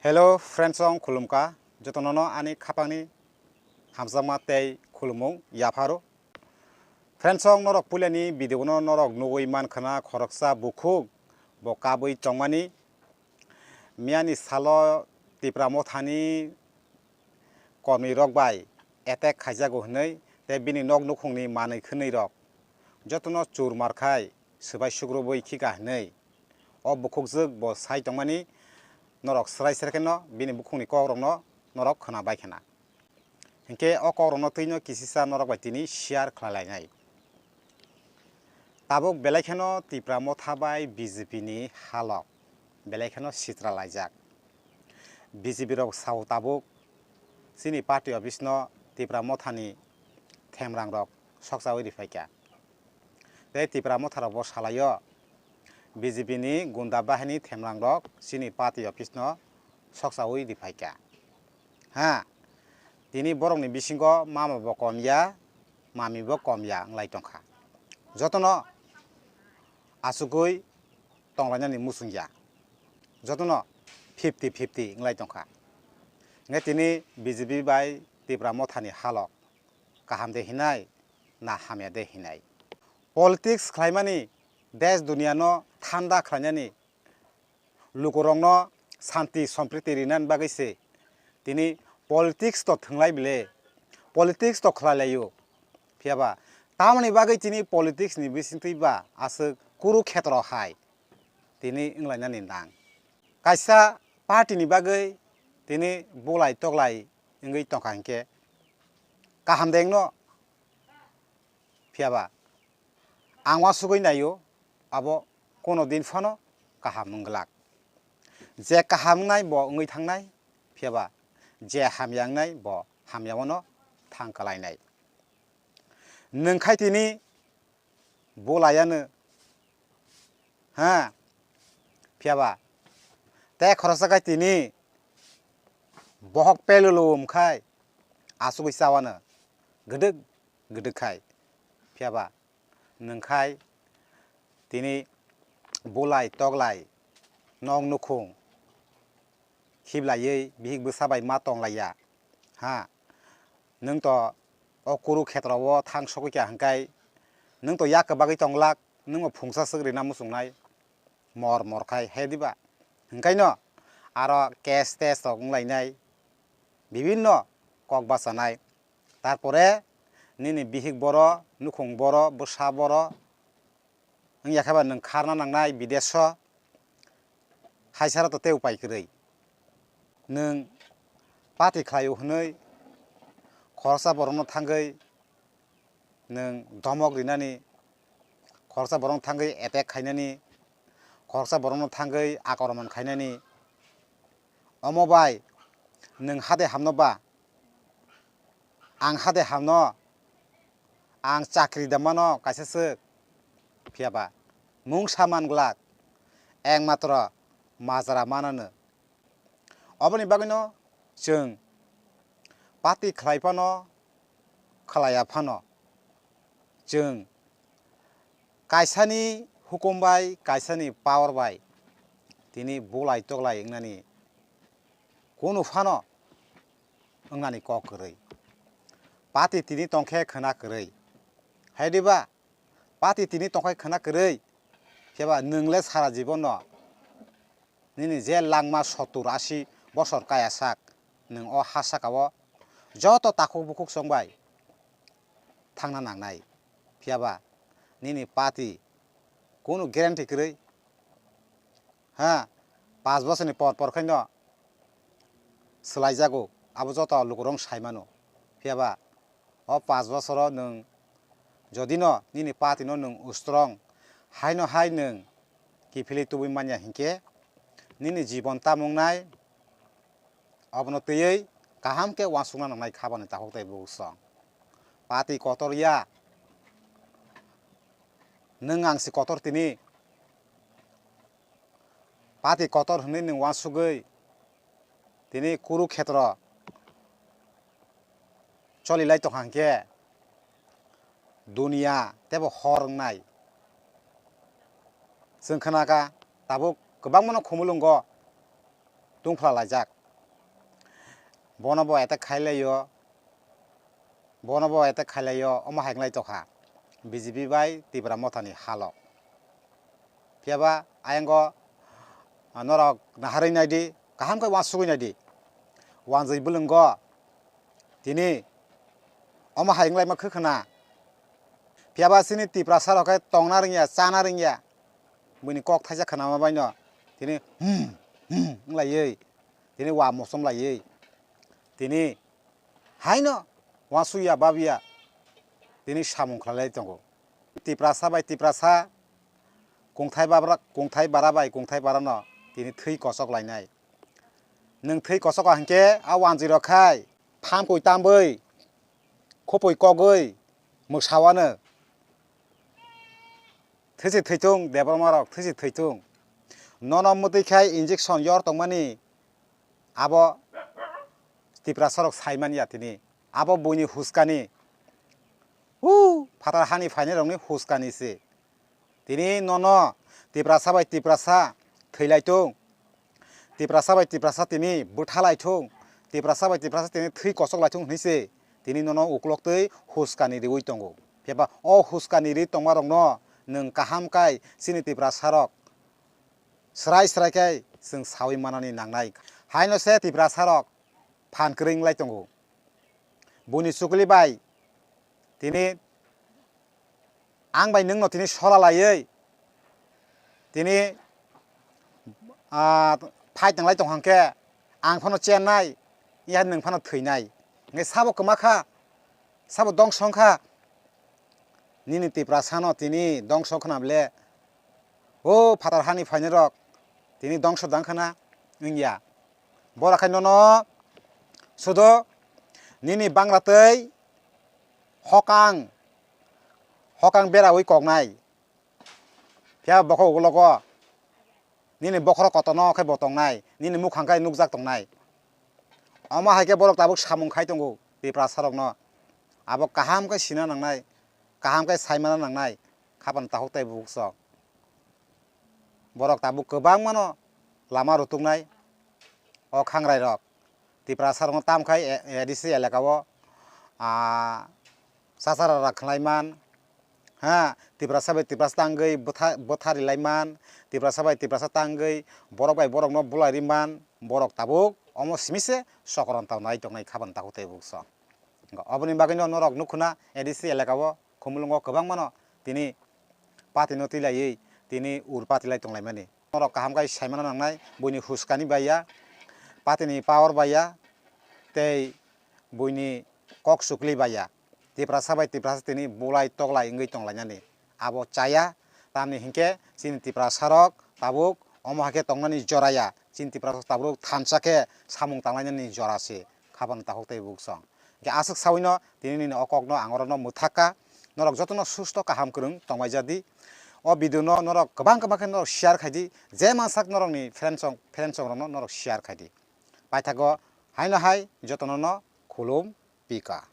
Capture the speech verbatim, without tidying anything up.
Hello friends, ang khulumkha jotono no ani khapangni hamjakma tei khulumung yapharo. Friends, ang norok puilani video no norok nugwi mankhana khoroksa bukhuk bo kabwi tongmani. Miyani salo Tipra Mothani kormi rok bai attack khaijago hinwi tei bini nok nukhungni manwi khwnwi rok jotono chur markhai swbai sukrubwi khika hinwi o bukhukjwk bo sai tongmani norok swrai swrai kheno bini bukhukni kokrokno norok khwna bai khana. Hinkhe o kokrokno twino kisisa norok bai tini share khlai lainai. Tabuk belai kheno Tipra Motha bai B J P ni halok belai kheno sitra laijak. B J P rok sao tabuk chini party office no Tipra Motha ni themrang rok sokchawi riphaikha. Tei Tipra Motha rok bo salaio B J P ni gunda bahini themrang rok chini party office no sokchawi riphaikha. Ha, tini borokni bisingo mama bo kom ya, mami bo kom ya wnglai tongkha. Jotono achugwi tonglainani muchung ya. Jotono fifty fifty wnglai tongkha. Hingkhe tini B J P bai Tipra Mothani halok kaham de hinai na hamya de hinai. Politics khlaimani desh duniya no thanda khlainani, lukurokno santi sompriti rinani bagwi se tini politics to thwnglai bile, politics to khlai laio. Phiyaba tamoni bagwi tini politics ni bisingtwi ba aswk Kurukhetro hai tini wnglainani nang. Kaisa party ni bagwi tini bulai toklai wngwi tongkha hinkhe kaham de wngno? Phiyaba ang uansugwi naio, abo kono din phano kaham wng glak. Je kaham wngnai bo wngwi thangnai, phiyaba je hamya wngnai bo hamya wano thang kalainai. Nwng khai tini bulai ano, ha, phiyaba te khoroksa khai tini bohok pelulu wngkhai achugwi chawano gwdwk gwdwk khai, phiyaba nwng khai tini bulai toklai nok nukhung khiblaiwi bihik bwsa bai ma tonglaiya. Ha, nwng to o Kurukhetro o thang sogwi kha hwnkhe nwng to yak kwbagwi tonglak, nwng bo phungsa swk rina muchungnai mor mor khai he diba? Hwnkhaino aro case tes rok wnglainai, bibinno kok bachanai. Tarpore nini bihik boro, nukhung boro, bwsa boro wngya khe ba nwng kharna nangnai bidesh o, haisaro to tei upai kwrwi. Nwng party khlaio hwnwi khoroksa borokno thangwi nwng dhomok rinani, khoroksa borokno thangwi attack khainani, khoroksa borokno thangwi akromon khainani, omo bai nwng hade hamno ba? Ang hade hamno, ang chakri da mano kaisa swk, phiyaba mungsa man glak, ekmatro majra manano. Oboni bagwino chwng party khlai phano, khlaiya phano, chwng kaisani hukum bai, kaisani power bai tini bulai toklai wngnani kunu phano wngnani kok kwrwi. Party tini tongkhe khwna kwrwi. Hai diba? Party tini tongkhe khwna kwrwi. Phiya ba nwng le sara jibon no nini je langma sottur asi bosor kaya sak, nwng o ha saka o joto takhuk bukhuk chwng bai thangna nangnai. Phiya ba nini party kunu guarantee kwrwi. Ha, panch bosorni por por khaino swlaijago, abo joto lukurok sai mano. Phiya ba o panch bosoro nwng jodino nini party no nwng strong haino hai nwng kiphilwi tubui manya hinkhe, nini jibon tamo wngnai, obono twiwi kaham khe uansukna nangnai kha bani takhuk tei bukhuk chwng. Party kotor ya, nwng ang se kotor tini. Party kotor hwnwi nwng uansugwi tini Kurukhetro choli lai tongkha hinkhe duniya teibo hor wngnai. Chwng khna kha tabuk kwbangmano Khumulwngo tungphla laijak. Bono bo attack khai laio, bono bo attack khai laio, omo hai wng lai tokha B J P bai Tipra Mothani halo. Phiyaba ayang o, ah, norok naharwi naidi, kaham khe uansugwi naidi. Wanjwi bwlwngo tini omo hai wng laima khwkhwna. Phiyaba chini Tiprasa rok khe tongna rwngya, chana rwngya. Buini kok thaisa khwnama baino tini hmm, hmm wng laiwi, tini wa mosom laiwi, tini haino uansukya babya tini samung khlai lai tongo. Tiprasa bai Tiprasa, kungthai babra, kungthai bara bai kungthai barano tini thwi kochok lainai. Nwng thwi kochok hinkhe a wanjwi rok khai phamkui tambwi, khopui kogwi mwsawano. Thwisi thwithung, Debbarma rok thwisi thwithung. Nono mwtwi khai injection yor tongmani abo Tiprasa rok sai manya tini. Abo buini huskani. Hu, phatar hani phainai rokni huskani se. Tini nono Tiprasa bai Tiprasa thwi lai thung. Tiprasa bai Tiprasa tini bwtha lai thung. Tiprasa bai Tiprasa tini thwi kochok lai thung hwnwi se. Tini nono uklok twi huskani riwi tongo. Phiya ba o huskani ri tongma rokno nwng kaham kai chini Tiprasa rok srai srai khe chwng sawi manani nangnai. Haino se Tiprasa rok phan kwrwi wng lai tongo. Buini chukli bai tini ang bai nwngno tini sola laiwi tini, ah, fight nang lai tong hang khe ang phano chennai, ya nwng phano thwinai. Hingke sabo kwma kha, sabo dongso wng kha. Nini Tiprasa no tini dongso khwna bole. O phatar hani phainai rok tini dongso dang khwna wngya. Bora khai nono sudo nini bangla tei hokang, hokang berawi koknai. Phiya bokhok ulo go. Nini bokhorok kotorno khe bo tongnai, nini mukhang khe nukjak tongnai. Omo hai khe borok tabuk samung khai tongo Tiprasa rokno. Abo kaham khe sina nangnai, kaham khe saimana nangnai, khapang tahuk tei bubuksong. Borok tabuk kwbangmano lama rutuknai o khangrai rok. Tiprasa rokno tam khai A D C elaka o, ah, sachara rak khlai man, ha, Tiprasa bai Tiprasa tangwi bwtha-, bwtha rilai man, Tiprasa bai Tiprasa tangwi borok bai borokno bulai ri man, borok tabuk omo simi se sokron tong nai tong nai kha bwna takhuk tei bukso. Oboni bagwi no norok nukho na A D C elaka o Khumulwngo kwbangmano tini party no twi laiwi tini ur party lai tong lai mani. Norok kaham khai saimano nangnai, buini huskani bai ya, party ni power bai ya, tei buini kok sukli bai ya. Tiprasa bai Tiprasa tini bulai toklai wngwi tong lainani. Abo chaya, tamni hinkhe chini Tiprasa rok tabuk omo hai khe tongnani jora ya. Chini Tiprasa rok tabuk thansa khe samung tang lainani jora se. Kha bwna takhuk tei buksong. Hinkhe aswk sawino tini nini o kokno ang orono mwthakka. Norok jotono susto kaham kwrwng tongbai jadi. O video no norok kwbang kwbang khe norok share khai di. Je mansak norokni friends rok, friends rok rokno norok share khai di. Paithago haino hai jotono no khulum pika.